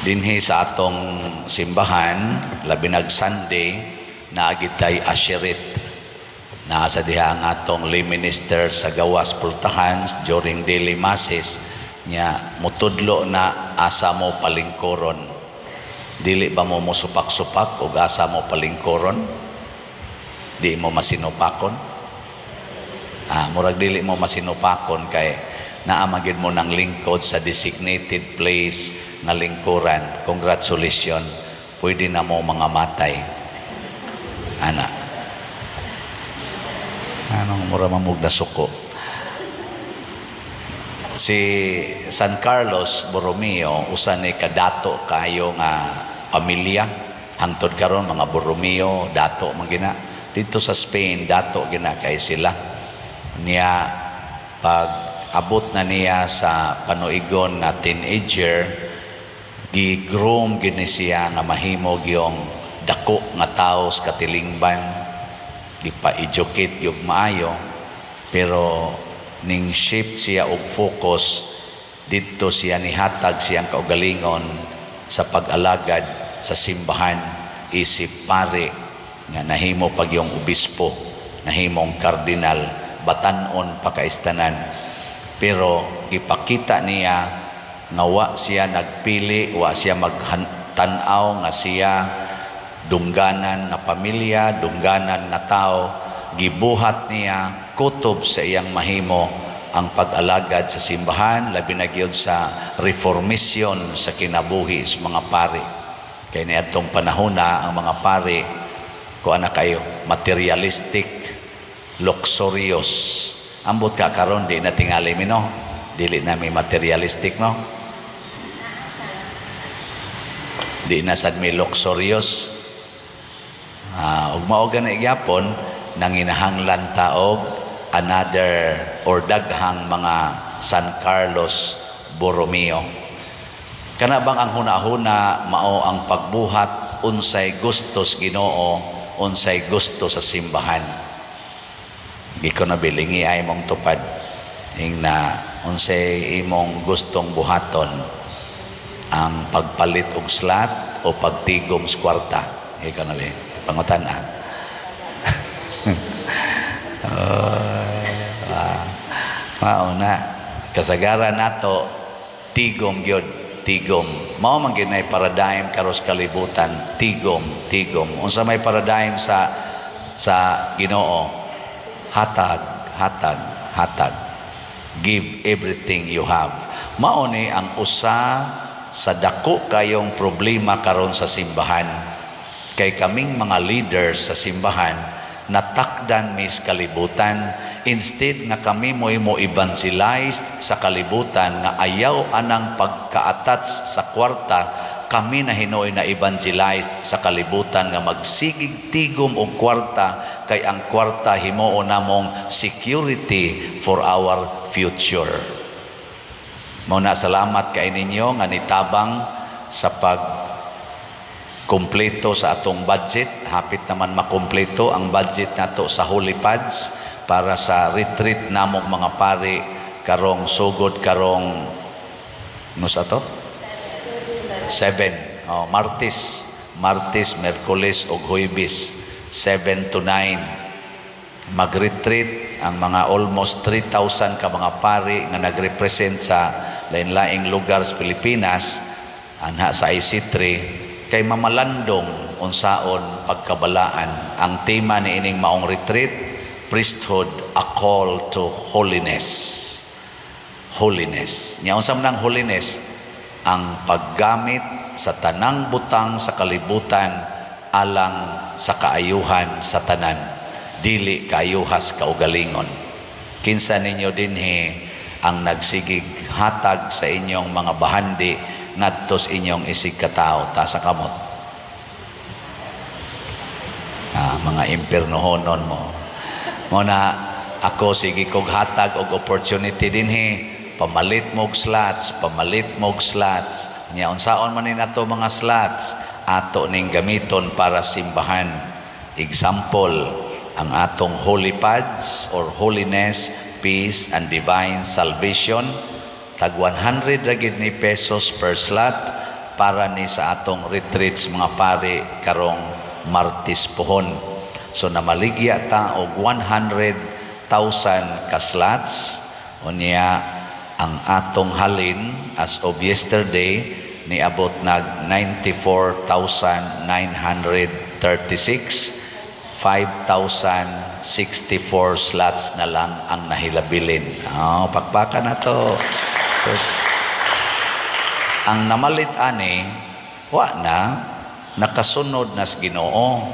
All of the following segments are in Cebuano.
Dinhi sa atong simbahan, labi nag Sunday, naa gyud tay usherette. Naa sa diha ang atong lay minister sa gawas pultahan during daily masses nya mutudlo na asa mo palingkuron. Dili ba mo mosupak-supak og asa mo palingkuron? Di mo masinupakon? Ah, murag dili mo masinupakon kay naa man gyud mo ng lingkod sa designated place nga lingkuran. Congratulations. Pwede na mo mga matay. Ana. Anong mura mamug na suko? Si San Carlos Borromeo, usa ni kadato kayo nga pamilya. Hangtod karon mga Borromeo, dato man gina. Dito sa Spain, dato gina kay sila. Niya pag abot na niya sa panuigon nga teenager, gi-groom gini siya nga mahimo gyong dako nga tawo sa katilingban, gipa-educate gyud maayo, pero ning shift siya og focus didto siya nihatag siyang kaugalingon sa pag-alagad sa simbahan isip pare nga nahimo pag yung obispo, nahimong kardinal, batan-on pa kaistanan. Pero gipakita niya nga wa siya nagpili, wa siya magtan-aw nga siya dungganan nga pamilya, dungganan nga tao. Gibuhat niya kutob sa iyang mahimo ang pag-alagad sa simbahan, labi na gyud sa reformation sa kinabuhi sa mga pari. Kay niadtong panahona ang mga pari kuan na kayo, materialistic, luxurious. Ambot ka karon di na tingali mi, no? Dili na mi materialistic, no? Di na sad mi luxurious. Ug mao gani gyapon nanginahanglan ta og another or daghang mga San Carlos Borromeo. Kana bang ang huna-huna mao ang pagbuhat unsay gustos Ginoo, unsay gusto sa simbahan? Di ko na bilingi ay mong tupad. Ing na unsay imong gustong buhaton, ang pagpalit og slot o pagtigom sa kwarta? Ikaw na bi pangutan ah. Oh, mao na kasagaran nato tigom gyud, tigom. Mao man gyud nay paradigm karos kalibutan, tigom, tigom. Unsa may paradigm sa Ginoo? Hatag, hatag, hatag. Give everything you have. Mao ni ang usa sa dako kayong problema karon sa simbahan, kay kaming mga leaders sa simbahan natakdan mis kalibutan instead nga kami mo'y mo evangelized sa kalibutan nga ayaw anang pagka-attach sa kwarta. Kami na hinuoy na evangelize sa kalibutan nga magsigig tigom og kwarta, kay ang kwarta himuon namong security for our future. Mao na salamat kay ninyo nga nitabang sa pag kumpleto sa atong budget. Hapit naman makumpleto ang budget nato sa Holy Pads para sa retreat namong mga pari karong sugod karong no sa to? 7. Oh, Martes, Martes, Miyerkules ug Huwebes, 7 to 9. Mag-retreat ang mga almost 3,000 ka mga pari nga nagrepresent sa lain-laing lugar sa Pilipinas anha sa IC3 kay mamalandong unsaon pagkabalaan. Ang tema ni ining maong retreat, "Priesthood, a Call to Holiness." Holiness. Nya unsa man ang holiness? Ang paggamit sa tanang butang sa kalibutan alang sa kaayuhan sa tanan, dili kaayuhas kaugalingon. Kinsa ninyo dinhi ang nagsigig hatag sa inyong mga bahandi ngadto sa inyong isig katao? Taas kamot. Ah, mga impiernohonon mo. Mo na ako sige kog hatag og opportunity dinhi, pamalit mo og slots, pamalit mo og slots. Nya unsaon man ni nato mga slots? Ato ning gamiton para simbahan. Example, ang atong holy pads or holiness, peace and divine salvation, tag 100 ra gid ni pesos per slot. Para ni sa atong retreats, mga pare, karong Martes pohon. So namaligya ta og 100,000 ka slots. Unya ang atong halin as of yesterday niabot nag 94,936. 5,064 slots na lang ang nahilabilin. Oh, pakpakan na to. Sus. Ang namalit ani, wa na, nakasunod na sa Ginoo.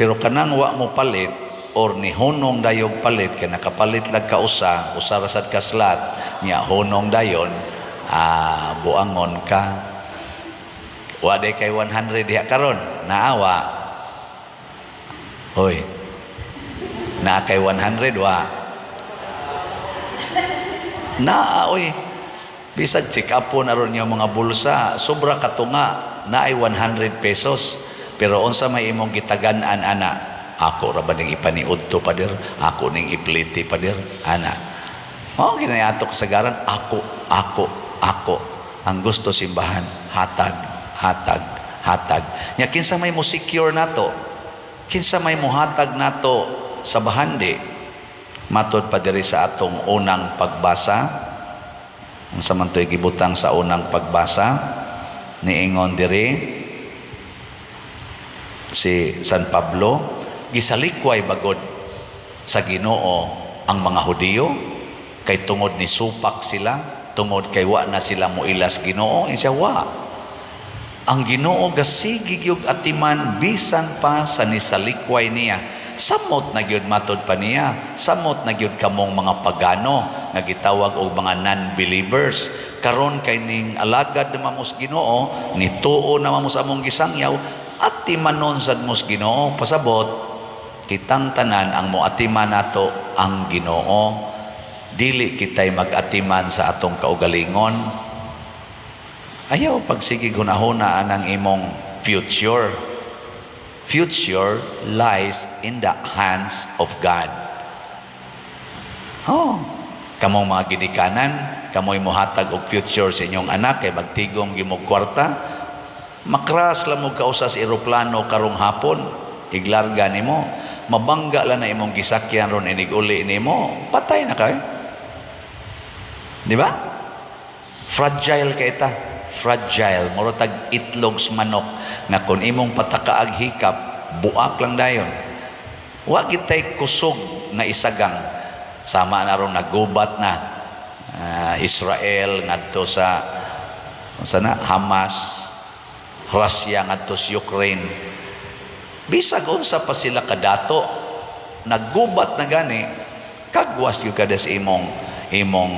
Pero kanang wa mo palit or ni hunong dayog palit kay nakapalit lag ka usa, usa ra sad ka slot, nya hunong dayon, ah, buangon ka. Wa day kay 100 diha karon, naawa. Hoy. Naa kay 100, wa? Naa oy. Bisag check up po na ron yung mga bulsa, sobra katunga, naay 100 pesos. Pero unsa may imong gitagan-an ana? Ako ra ba ning ipaniudto, pader? Ako ning ipliti, pader? Ana. Mao ginayato kasagaran, ako, ako, ako. Ang gusto simbahan, hatag, hatag, hatag. Nya kinsa may mo secure nato? Kinsa may muhatag nato sa bahandi? Matod pa diri sa atong unang pagbasa, unsa man to'y gibutang sa unang pagbasa, niingon diri si San Pablo, gisalikway bagod sa Ginoo ang mga Hudiyo kay tungod ni supak sila, tungod kay wa na sila moilas Ginoo. Siya wa, ang Ginoo gasigi gyud atiman bisan pa sa nisalikway niya. Samot na gyud, matod pa niya, samot na gyud kamong mga pagano nga gitawag og mga non-believers. Karon kay ning alagad na mamos Ginoo, nituo na mamos among gisangyaw, atimanon sad mos Ginoo. Pasabot, kitang tanan ang moatiman nato ang Ginoo. Dili kitay mag-atiman sa atong kaugalingon. Ayaw pagsigig hunahuna anang imong future. Future lies in the hands of God. Oh, kamong mga ginikanan, kamoy mohatag og future sa inyong anak kay magtigom gimog kwarta. Makras lang mo kausa sa eroplano karong hapon, iglarga nimo, mabangga lang na imong gisakyan ron inig uli nimo, patay na kay. Di ba? Fragile kay ta. Fragile, mura tag itlog sa manok nga kung imong patakaag hikap, buak lang dayon. Wa gitay kusog nga isagang. Sama na ron nagubat na Israel ngadto sa unsa na, Hamas, Russia ngadto sa Ukraine. Bisag unsa pa sila kadato, naggubat na gani, kagwas gyud kada sa imong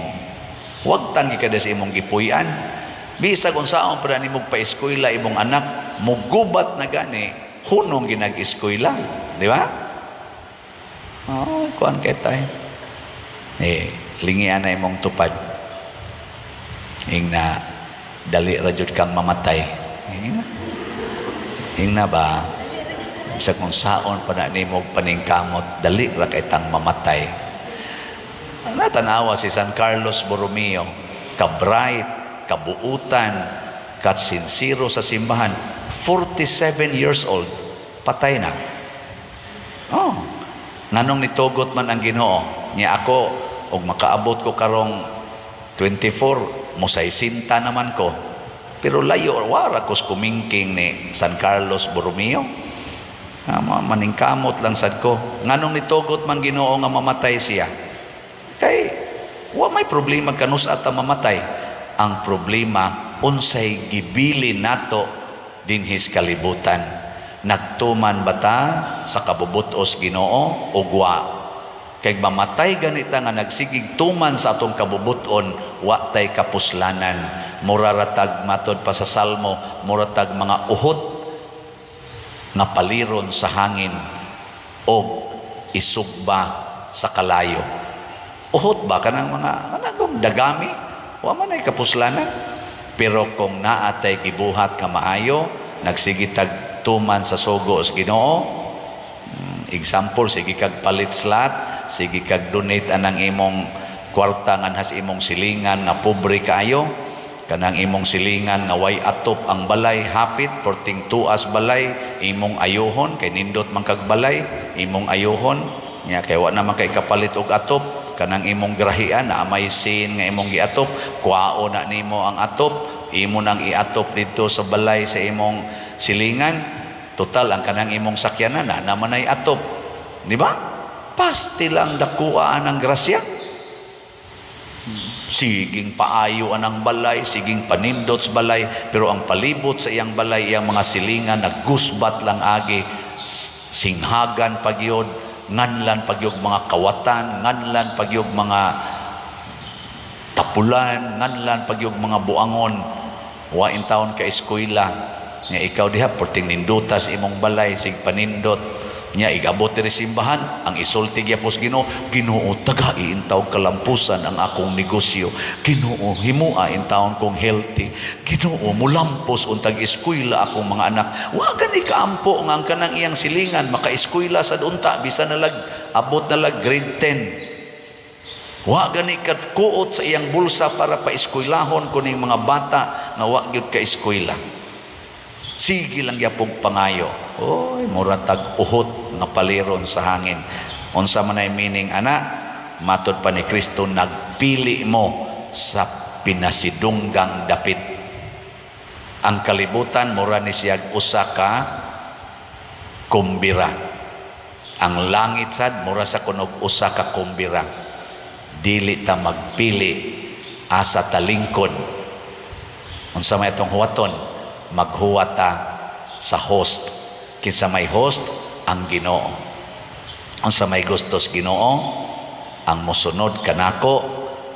wagtang gyud kada sa imong gipuy-an. Bisag unsaon pa nimo pa-eskwela imong anak, mugubat na gani, hunong ginag-eskwela, di ba? Oh, kuan kay tay. Eh, lingian na imong tupad. Ingna dali ra jud kang mamatay. Ingna. Ingna ba? Bisag kung saon pa na nimo paningkamot, dali ra kay tang mamatay. Natanawa si San Carlos Borromeo, ka-bright, kabuutan, kat-sincero sa simbahan. 47 years old, patay na. Oh, nganong nitugot man ang Ginoo? Nya ako, og makaabot ko karong 24, mosaysinta naman ko. Pero layo, wara kos kumingking ni San Carlos Borromeo. Ah, maningkamot lang sad ko. Nganong nitugot man Ginoo nga mamatay siya? Kay wa may problema kanus ata mamatay. Ang problema, unsay gibili nato dinhis kalibutan. Nagtuman ba ta sa kabubutos Ginoo o wa? Kay mamatay ganita nga nagsigig tuman sa atong kabubuton, wa tay kapuslanan. Mura ratag, matod pa sa Salmo, mura tag mga uhot nga paliron sa hangin o isugba sa kalayo. Uhot ba kanang mga kanang dagami? Wa man ay kapuslanan. Pero kung naatay gibuhat nga maayo, nagsige tag tuman sa sugo sa Ginoo, example, sige kag palit slot, sige kag donate anang imong kwarta nganhas imong silingan nga pobre kaayo, Kanang imong silingan nga way atop ang balay, hapit porting tuas balay, imong ayuhon kay nindot man kag balay, imong ayuhon nya kay wa naman kay kapalit og atop. Kanang imong grahian na may sin nga imong giatop, kuwao na nimo ang atop, imo nang iatop didto sa balay sa imong silingan. Total, ang kanang imong sakyanan na naman ay atop, di ba? Pasti lang dakuaan ang grasya. Siging paayo anang balay, siging panindot sa balay, pero ang palibot sa iyang balay, iyang mga silingan, naggusbat lang agi, singhagan pagyod, nganlan pagyog mga kawatan, nganlan pagyog mga tapulan, nganlan pagyog mga buangon. Wa in taon ka eskwela nya. Ikaw diha, porting nindutas imong balay, sig panindot nya, igabot diri simbahan, ang isulti gyapon sa Ginoo, "Ginoo, tagai intaw kalampusan ang akong negosyo. Ginoo, himua intawon kong healthy. Ginoo, mulampos untag eskwela akong mga anak." Wa gani kaampo nga ang kanang iyang silingan makaeskwela sad unta, bisan nalag abot na lag grade 10. Wa gani kuot sa iyang bulsa para paeskwelahon kuning mga bata nga wa gyud ka eskwela. Sige lang gyapong pangayo. Oy, mura tag uhot nga paliron sa hangin. Unsa man ay meaning ana? Matod pa ni Kristo, nagpili mo sa pinasidunggang dapit. Ang kalibutan mura ni siyag usa ka kumbira. Ang langit sad mura sa kunog usa ka kumbira. Dili ta magpili asa talingkod. Unsa may atong huwaton? Maghuwat ta sa host. Kinsa may host? Ang Ginoo. Unsa may gusto sa Ginoo? Ang mosunod kanako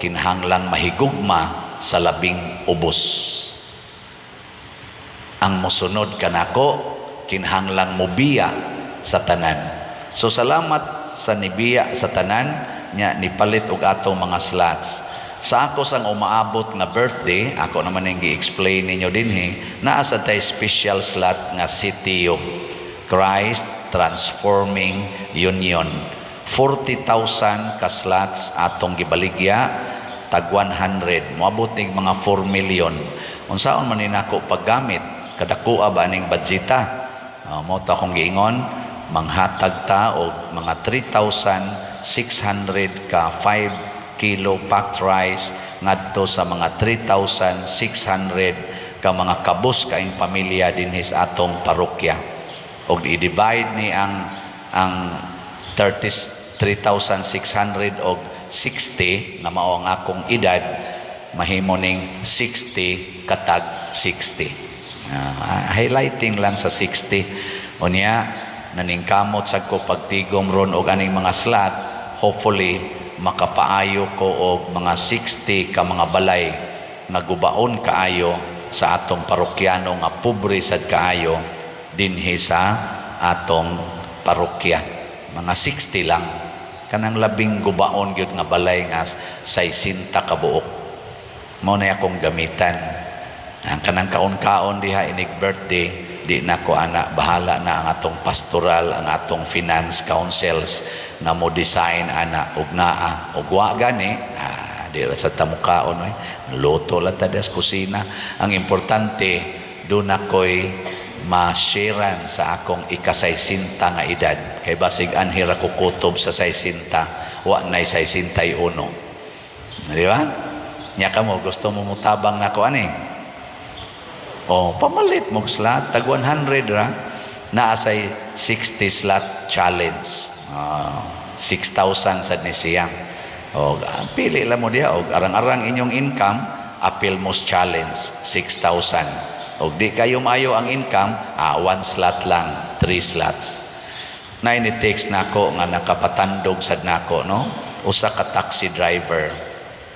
kinahanglang mahigugma sa labing ubos. Ang mosunod kanako kinahanglang mobiya sa tanan. So salamat sa nibiya sa tanan nya nipalit og atong mga slots. Sa ako sang umaabot nga birthday, ako naman ang gi-explain ninyo dinhi, naa sa tay special slot nga CTU, Christ Transforming Union. 40,000 ka slots atong gibaligya, tag 100, moabot nig mga 4 million. Unsaon man ni nako paggamit? Kadakoa ba aning budgeta? Mo to akong giingon, manghatag ta og mga 3,600 ka 5 kilo packed rice ngadto sa mga 3,600 ka mga kabus kaing pamilya dinhi sa atong parokya. Og i-divide ni ang 33,600 og 60 nga mao ang akong edad, mahimo ning 60 katag 60. Highlighting lang sa 60. Unya naningkamot sad ko pagtigom ron og aning mga slot, hopefully makapaayo ko og mga 60 ka mga balay nga gubaon kaayo sa atong parokyano, nga pobre sad kaayo dinhi sa atong parokya. Mga 60 lang, kanang labing gubaon gyud nga balay nga 60 ka buok, mao na akong gamitan. Ang kanang kaon-kaon diha inig birthday, di na ko ana, bahala na ang atong pastoral, ang atong finance councils nga mo design ana. Og naa og wa gani, di ra sa tamukaon oy, luto lang ta sa kusina. Ang importante, do na ko'y ma-sharean sa akong ikasaysinta nga edad, kay basig anhi ra ko kutob sa 60, wa nay 61, di ba? Nya kamo, gusto mo mutabang nako ani? Oh, pamalit mo slot, tag 100 ra. Naa say 60 slot challenge. 6,000 sad ni siya. Og pili lang mo diha og arang-arang inyong income, apil mo challenge 6,000. Og di kayo maayo ang income, one slot lang, three slots. Na ni text nako nga nakapatandog sad nako, no? Usa ka taxi driver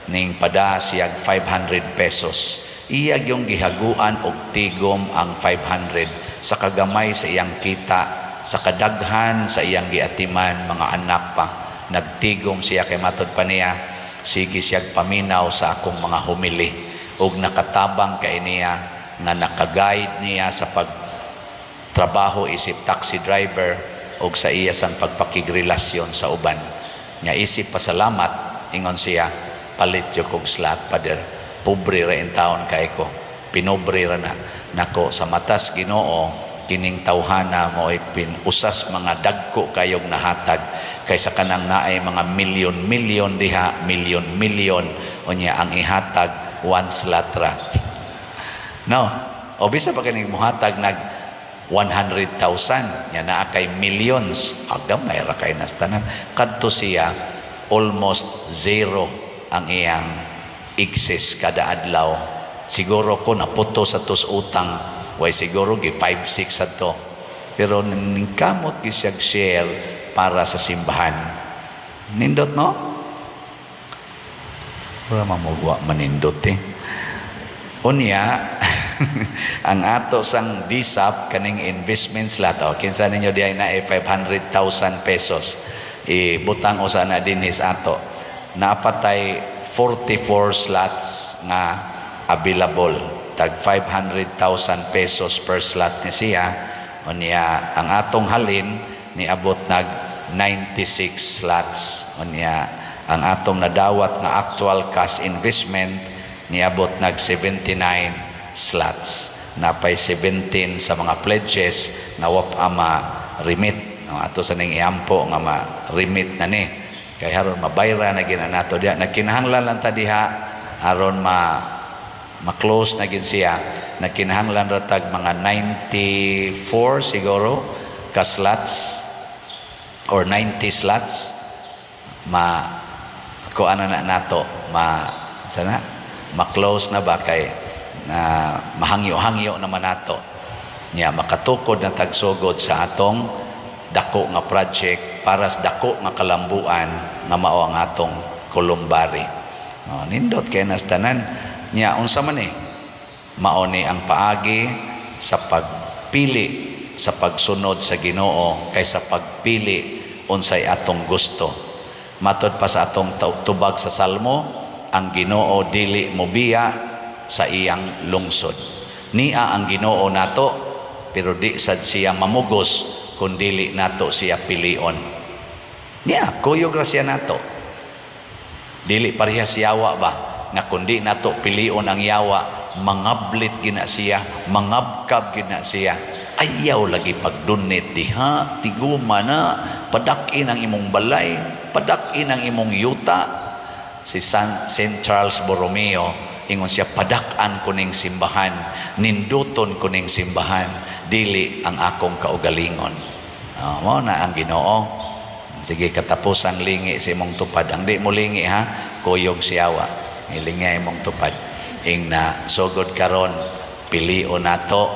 ning pada siyag 500 pesos. Iya yung gihaguan og tigom ang 500 sa kagamay sa iyang kita, sa kadaghan sa iyang giatiman, mga anak pa. Nagtigom siya kay matod pa niya, sige siyag paminaw sa akong mga humili og nakatabang kay niya nga nakaguide niya sa pagtrabaho isip taxi driver og sa iya sang pagpakigrelasyon sa uban. Nya isip pasalamat, ingon siya, "Palit jud kog slot, Father." Pobre ra in taon kay ko, pinobre ra na nako sa matas Ginoo. Kining tawhana mo ay usas mga dagko kayog nahatag kaysa kanang naay mga milyon-milyon diha, milyon-milyon, unya ang ihatag one slot ra, no? O bisa pa kining muhatag nag 100,000 nya naa kay millions, agamay ra kay nas tanan. Kadto siya, almost zero ang iyang excess kada adlaw. Siguro ko naputo sa tos utang, way siguro gi 5 6 adto, pero ningkamot gi siya share para sa simbahan. Nindot, no? Wala mamugwa manindot eh. Unya ang ato sang DSAP, kaning investment slot, oh, kinsa ninyo diay na 500,000 pesos, ibutang usa na dinhi sa ato. Napatay 44 slots nga available, tag 500,000 pesos per slot ni siya. Unya ang atong halin niabot nag 96 slots. Unya ang atong nadawat nga actual cash investment niabot nag 79 slots. Napay 17 sa mga pledges nga wa pa ma-remit, no? Ato sa ning iampo nga ma-remit na ni kay aron mabayra na gina nato diha. Nagkinahanglan lang ta diha aron ma ma-close na gid siya. Nagkinahanglan ra tag mga 94 siguro ka slots or 90 slots, ma ko ano na nato, ma sana ma-close na ba, kay na mahangyo-hangyo naman nato nya makatukod na tagsugod sa atong dako nga project para sa dako nga kalambuan nga mao ang atong columbary. Oh, nindot kay nas tanan nya. Unsa man eh, mao ni ang paagi sa pagpili sa pagsunod sa Ginoo kaysa pagpili unsay atong gusto. Matod pa sa atong tubag sa Salmo, ang Ginoo dili mobiya sa iyang lungsod. Nia ang Ginoo nato, pero di sad siya mamugos kung dili nato siya pilion. Niya kuyog ra siya nato. Dili pareha si yawa ba, nga kundi nato pilion ang yawa, mangablit gina siya, mangabkab gina siya. Ayaw lagi pagdunit diha, tiguma na, padak-in ang imong balay, padak-in ang imong yuta. Si St. Charles Borromeo, ingon siya, "Padak-an ko ning simbahan, ninduton ko ning simbahan, dili ang akong kaugalingon." Oh, mao na ang Ginoo. Sige, katapos ang lingi sa imong tupad. Ang di mo lingi ha, kuyog siyawa. Ilingi imong tupad. Ing na sugod karon, pilion nato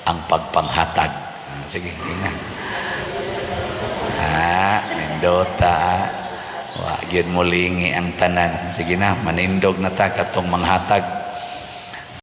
ang pagpanghatag. Ah, sige, ing na. Ah, nindota. Wa gyud mo lingi ang tanan. Sige na, manindog na ta katong manghatag.